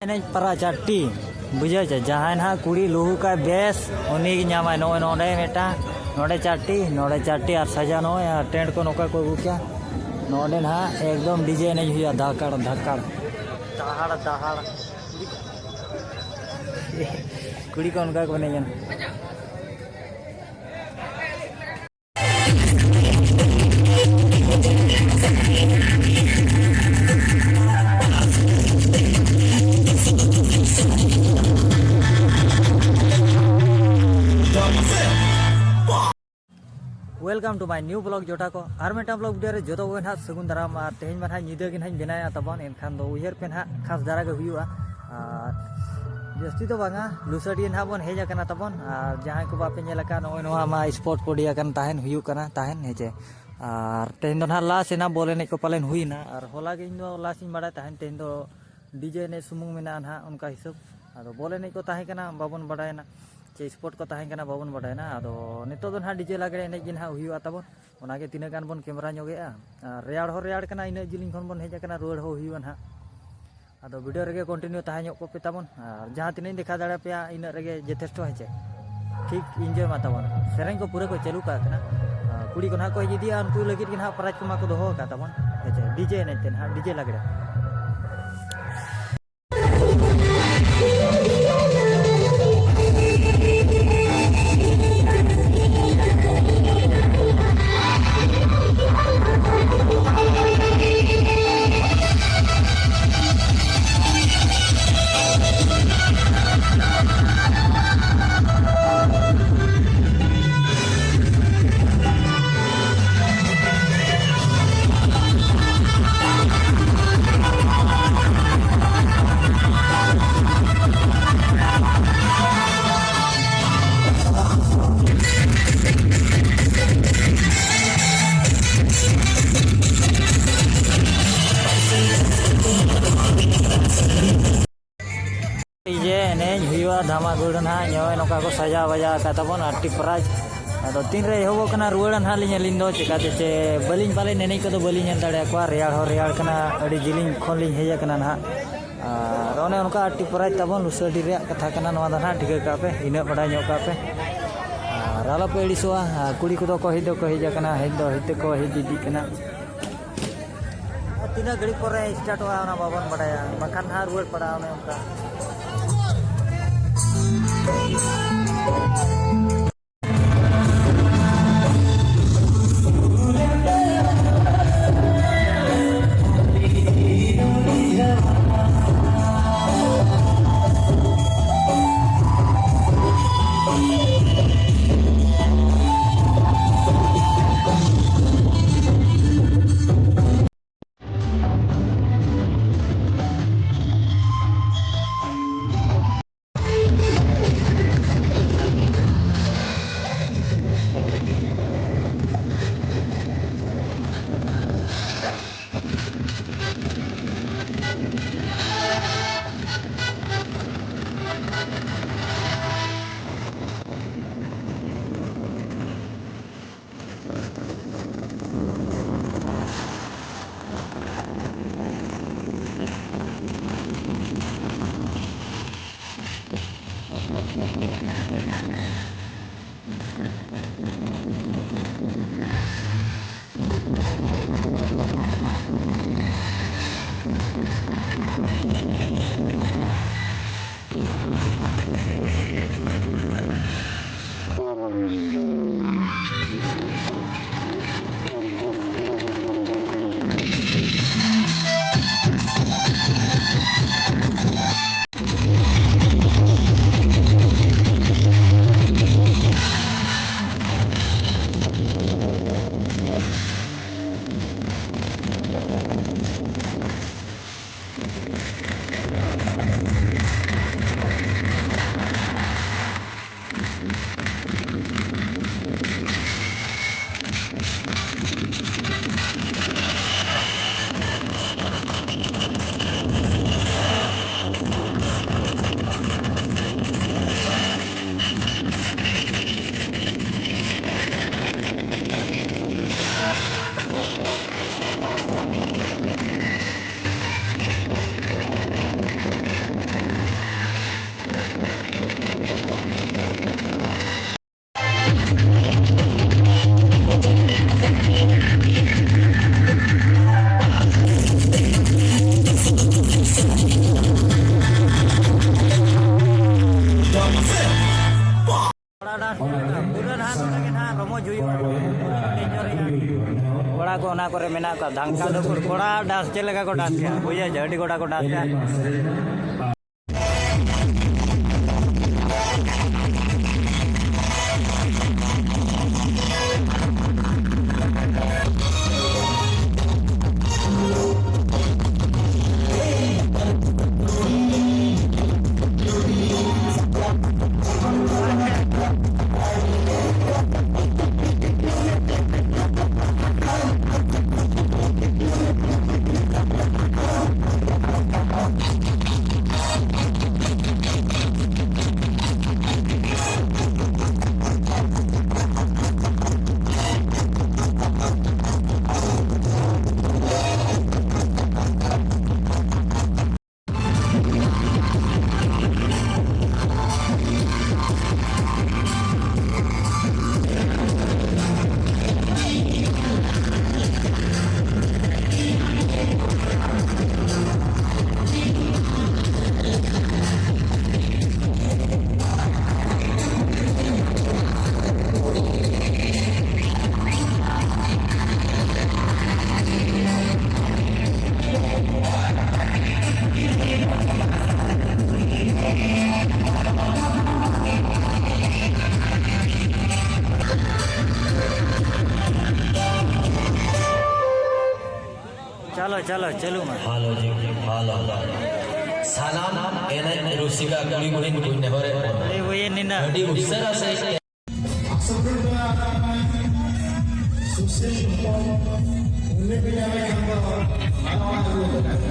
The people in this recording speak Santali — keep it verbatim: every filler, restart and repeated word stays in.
ᱮᱱᱮᱡ ᱯᱟᱨᱟ ᱪᱟᱨᱴᱤ, ᱵᱩᱡᱷᱟᱹᱣ ᱪᱮ? ᱡᱟᱦᱟᱸᱭ ᱱᱟᱦᱟᱜ ᱠᱩᱲᱤ ᱞᱩᱦᱩᱠᱟᱭ ᱵᱮᱥ, ᱩᱱᱤ ᱜᱮ ᱧᱟᱢᱟᱭ᱾ ᱱᱚᱜᱼᱚᱭ ᱱᱚᱰᱮ ᱢᱤᱫᱴᱟᱝ, ᱱᱚᱰᱮ ᱪᱟᱨᱴᱤ, ᱱᱚᱰᱮ ᱪᱟᱨᱴᱤ, ᱟᱨ ᱥᱟᱡᱟ ᱱᱚᱜᱼᱚᱭ, ᱟᱨ ᱴᱮᱱᱴ ᱠᱚ ᱱᱚᱝᱠᱟ ᱠᱚ ᱟᱹᱜᱩ ᱠᱮᱭᱟ᱾ ᱱᱚᱰᱮ ᱱᱟᱦᱟᱜ ᱮᱠᱫᱚᱢ ᱰᱤᱡᱮ ᱮᱱᱮᱡ ᱦᱩᱭᱩᱜᱼᱟ, ᱫᱷᱟᱠᱟᱲ ᱫᱷᱟᱠᱟᱲ, ᱫᱟᱦᱟᱲ ᱫᱟᱦᱟᱲ᱾ ᱠᱩᱲᱤ ᱠᱚ ᱚᱱᱠᱟ ᱠᱚ ᱮᱱᱮᱡᱟ᱾ Welcome to my new vlog ᱡᱚᱴᱟ ᱠᱚ, ᱟᱨ ᱢᱤᱫᱴᱟᱝ vlog video ᱨᱮ ᱡᱚᱛᱚ ᱠᱚᱜᱮ ᱱᱟᱦᱟᱜ ᱥᱟᱹᱜᱩᱱ ᱫᱟᱨᱟᱢ᱾ ᱟᱨ ᱛᱮᱦᱮᱧ ᱢᱟ ᱱᱟᱦᱟᱜ ᱧᱤᱫᱟᱹ ᱜᱮ ᱱᱟᱦᱟᱜ ᱤᱧ ᱵᱮᱱᱟᱣᱮᱫᱼᱟ ᱛᱟᱵᱚᱱ, ᱮᱱᱠᱷᱟᱱ ᱫᱚ ᱩᱭᱦᱟᱹᱨ ᱯᱮ ᱱᱟᱦᱟᱜ ᱠᱷᱟᱥ ᱫᱷᱟᱨᱟ ᱜᱮ ᱦᱩᱭᱩᱜᱼᱟ᱾ ᱟᱨ ᱡᱟᱹᱥᱛᱤ ᱫᱚ ᱵᱟᱝᱟ, ᱞᱩᱥᱟᱹᱰᱤᱭᱟᱹ ᱱᱟᱦᱟᱜ ᱵᱚᱱ ᱦᱮᱡ ᱟᱠᱟᱱᱟ ᱛᱟᱵᱚᱱ᱾ ᱟᱨ ᱡᱟᱦᱟᱸᱭ ᱠᱚ ᱵᱟᱯᱮ ᱧᱮᱞ ᱟᱠᱟᱫ, ᱱᱚᱜᱼᱚᱭ ᱱᱚᱣᱟ ᱢᱟ spot ᱯᱚᱰᱤ ᱟᱠᱟᱱ ᱛᱟᱦᱮᱱ, ᱦᱩᱭᱩᱜ ᱠᱟᱱᱟ ᱛᱟᱦᱮᱱ, ᱦᱮᱸ ᱪᱮ᱾ ᱟᱨ ᱛᱮᱦᱮᱧ ᱫᱚ ᱱᱟᱦᱟᱜ ᱞᱟᱥ ᱮᱱᱟ, ᱵᱚᱞ ᱮᱱᱮᱡ ᱠᱚ ᱯᱟᱞᱮᱱ ᱦᱩᱭᱱᱟ᱾ ᱟᱨ ᱦᱚᱞᱟ ᱜᱮ ᱤᱧ ᱫᱚ ᱞᱟᱥ ᱤᱧ ᱵᱟᱲᱟᱭ ᱛᱟᱦᱮᱱ, ᱛᱮᱦᱮᱧ ᱫᱚ ᱰᱤᱡᱮ ᱮᱱᱮᱡ ᱥᱩᱢᱩᱝ ᱢᱮᱱᱟᱜᱼᱟ ᱱᱟᱦᱟᱜ ᱚᱱᱠᱟ ᱦᱤᱥᱟᱹᱵ᱾ ᱟᱫᱚ ᱵᱚᱞ ᱮᱱᱮᱡ ᱠᱚ ᱛᱟᱦᱮᱸ ᱠᱟᱱᱟ, ᱵᱟᱵᱚᱱ ᱵᱟᱰᱟᱭᱮᱱᱟ, ᱪᱮ spot ᱠᱚ ᱛᱟᱦᱮᱸ ᱠᱟᱱᱟ, ᱵᱟᱵᱚᱱ ᱵᱟᱰᱟᱭᱮᱱᱟ᱾ ᱟᱫᱚ ᱱᱤᱛᱚᱜ ᱫᱚ ᱱᱟᱦᱟᱜ ᱰᱤᱡᱮ ᱞᱟᱜᱽᱲᱮ ᱮᱱᱮᱡ ᱜᱮ ᱱᱟᱦᱟᱜ ᱦᱩᱭᱩᱜᱼᱟ ᱛᱟᱵᱚᱱ᱾ ᱚᱱᱟᱜᱮ ᱛᱤᱱᱟᱹᱜ ᱜᱟᱱ ᱵᱚᱱ ᱠᱮᱢᱮᱨᱟ ᱧᱚᱜᱮᱜᱼᱟ᱾ ᱟᱨ ᱨᱮᱭᱟᱲ ᱦᱚᱸ ᱨᱮᱭᱟᱲ ᱠᱟᱱᱟ, ᱤᱱᱟᱹᱜ ᱡᱤᱞᱤᱧ ᱠᱷᱚᱱ ᱵᱚᱱ ᱦᱮᱡ ᱟᱠᱟᱱᱟ, ᱨᱩᱣᱟᱹᱲ ᱦᱚᱸ ᱦᱩᱭᱩᱜᱼᱟ ᱱᱟᱦᱟᱜ᱾ ᱟᱫᱚ video ᱨᱮᱜᱮ continue ᱛᱟᱦᱮᱸ ᱧᱚᱜ ᱠᱚᱜ ᱯᱮ ᱛᱟᱵᱚᱱ, ᱟᱨ ᱡᱟᱦᱟᱸ ᱛᱤᱱᱟᱹᱜ ᱤᱧ ᱫᱮᱠᱷᱟᱣ ᱫᱟᱲᱮᱭᱟᱯᱮᱭᱟ ᱤᱱᱟᱹᱜ ᱨᱮᱜᱮ ᱡᱚᱛᱷᱮᱥᱴᱚ, ᱦᱮᱸ ᱪᱮ᱾ ᱴᱷᱤᱠ enjoy ᱢᱟ ᱛᱟᱵᱚᱱ, ᱥᱮᱨᱮᱧ ᱠᱚ ᱯᱩᱨᱟᱹ ᱠᱚ ᱪᱟᱹᱞᱩ ᱠᱟᱜ ᱠᱟᱱᱟ᱾ ᱟᱨ ᱠᱩᱲᱤ ᱠᱚ ᱱᱟᱦᱟᱜ ᱠᱚ ᱦᱮᱡ ᱤᱫᱤᱜᱼᱟ, ᱩᱱᱠᱩ ᱞᱟᱹᱜᱤᱫ ᱜᱮ ᱱᱟᱦᱟᱜ prize ᱠᱚᱢᱟ ᱠᱚ ᱫᱚᱦᱚ ᱟᱠᱟᱫ ᱛᱟᱵᱚᱱ, ᱦᱮᱸ ᱪᱮ, ᱰᱤᱡᱮ ᱮᱱᱮᱡ ᱛᱮ ᱱᱟᱦᱟᱜ, ᱰᱤᱡᱮ ᱞᱟᱜᱽᱲᱮ᱾ ᱰᱤᱡᱮ ᱮᱱᱮᱡ ᱦᱩᱭᱩᱜᱼᱟ, ᱫᱷᱟᱢᱟ ᱜᱩᱲ ᱱᱟᱦᱟᱜ, ᱱᱚᱜᱼᱚᱭ ᱱᱚᱝᱠᱟ ᱠᱚ ᱥᱟᱡᱟᱣ ᱵᱟᱡᱟᱣ ᱟᱠᱟᱫ ᱛᱟᱵᱚᱱ, ᱟᱨ ᱴᱤ prize᱾ ᱟᱫᱚ ᱛᱤᱱᱨᱮ ᱮᱦᱚᱵᱚᱜ ᱠᱟᱱᱟ, ᱨᱩᱣᱟᱹᱲᱟ ᱱᱟᱦᱟᱜ ᱞᱤᱧ ᱟᱹᱞᱤᱧ ᱫᱚ, ᱪᱮᱠᱟᱛᱮ ᱪᱮ ᱵᱟᱹᱞᱤᱧ, ᱯᱟᱞᱮᱱ ᱮᱱᱮᱡ ᱠᱚᱫᱚ ᱵᱟᱹᱞᱤᱧ ᱧᱮᱞ ᱫᱟᱲᱮᱭᱟᱠᱚᱣᱟ, ᱨᱮᱭᱟᱲ ᱦᱚᱸ ᱨᱮᱭᱟᱲ ᱠᱟᱱᱟ, ᱟᱹᱰᱤ ᱡᱤᱞᱤᱧ ᱠᱷᱚᱱ ᱞᱤᱧ ᱦᱮᱡ ᱟᱠᱟᱱᱟ ᱱᱟᱦᱟᱜ᱾ ᱟᱨ ᱚᱱᱮ ᱚᱱᱠᱟ ᱟᱴᱴᱤ ᱯᱚᱨᱟᱭ ᱛᱟᱵᱚᱱ ᱞᱩᱥᱟᱹᱰᱤ ᱨᱮᱭᱟᱜ ᱠᱟᱛᱷᱟ ᱠᱟᱱᱟ ᱱᱚᱣᱟ ᱫᱚ ᱱᱟᱦᱟᱜ, ᱴᱷᱤᱠᱟᱹ ᱠᱟᱜ ᱯᱮ, ᱤᱱᱟᱹᱜ ᱵᱟᱰᱟᱭ ᱧᱚᱜ ᱠᱟᱜ ᱯᱮ᱾ ᱟᱨ ᱟᱞᱚᱯᱮ ᱟᱹᱲᱤᱥᱚᱜᱼᱟ, ᱟᱨ ᱠᱩᱲᱤ ᱠᱚᱫᱚ ᱠᱚ ᱦᱮᱡ ᱫᱚᱠᱚ ᱦᱮᱡ ᱟᱠᱟᱱᱟ, ᱦᱮᱡ ᱫᱚ ᱦᱮᱡ ᱛᱮᱠᱚ ᱦᱮᱡ ᱤᱫᱤᱜ ᱠᱟᱱᱟ᱾ ᱟᱨ ᱛᱤᱱᱟᱹᱜ ᱜᱷᱟᱹᱲᱤᱡ ᱯᱚᱨᱮ ᱥᱴᱟᱨᱴᱚᱜᱼᱟ ᱚᱱᱟ ᱵᱟᱵᱚᱱ ᱵᱟᱰᱟᱭᱟ, ᱵᱟᱠᱷᱟᱱ ᱱᱟᱦᱟᱜ ᱨᱩᱣᱟᱹᱲ ᱯᱟᱲᱟᱜᱼᱟ ᱚᱱᱮ ᱚᱱᱠᱟ᱾ ᱠᱚᱨᱮ ᱢᱮᱱᱟᱜ ᱠᱚᱣᱟ, ᱫᱷᱟᱝᱠᱟ ᱫᱚ ᱠᱚᱲᱟ ᱰᱟᱱᱥ ᱪᱮᱫ ᱞᱮᱠᱟ ᱠᱚ ᱰᱟᱱᱥ ᱠᱮᱜᱼᱟ, ᱵᱩᱡᱷᱟᱹᱣ ᱪᱮ? ᱟᱹᱰᱤ ᱜᱚᱴᱟ ᱠᱚ ᱰᱟᱱᱥ ᱠᱮᱜᱼᱟ᱾ ᱪᱚᱞᱚ, ᱪᱚᱞᱚ, ᱪᱟᱹᱞᱩ ᱢᱟ᱾ ᱦᱮᱞᱳ ᱡᱤ, ᱦᱮᱞᱳ᱾ ᱥᱟᱱᱟᱢ ᱮᱱᱮᱡ ᱨᱩᱥᱤᱠᱟ ᱠᱩᱲᱤ ᱵᱩᱦᱤᱱ ᱠᱚᱧ ᱱᱮᱦᱚᱨᱮᱫ ᱵᱚᱱᱟ᱾ ᱠᱩᱲᱤ ᱵᱩᱦᱤᱱ ᱱᱤᱱᱟᱹᱜ᱾ ᱟᱹᱰᱤ ᱩᱥᱟᱹᱨᱟ ᱥᱟᱺᱦᱤᱡ ᱛᱮ᱾ ᱥᱩᱥᱤᱞ ᱦᱚᱯᱚᱱ, ᱩᱱᱤ ᱯᱮ ᱧᱟᱢᱮ ᱠᱷᱟᱱ ᱫᱚ ᱱᱟᱣᱟ ᱟᱹᱜᱩ ᱠᱟᱛᱮ᱾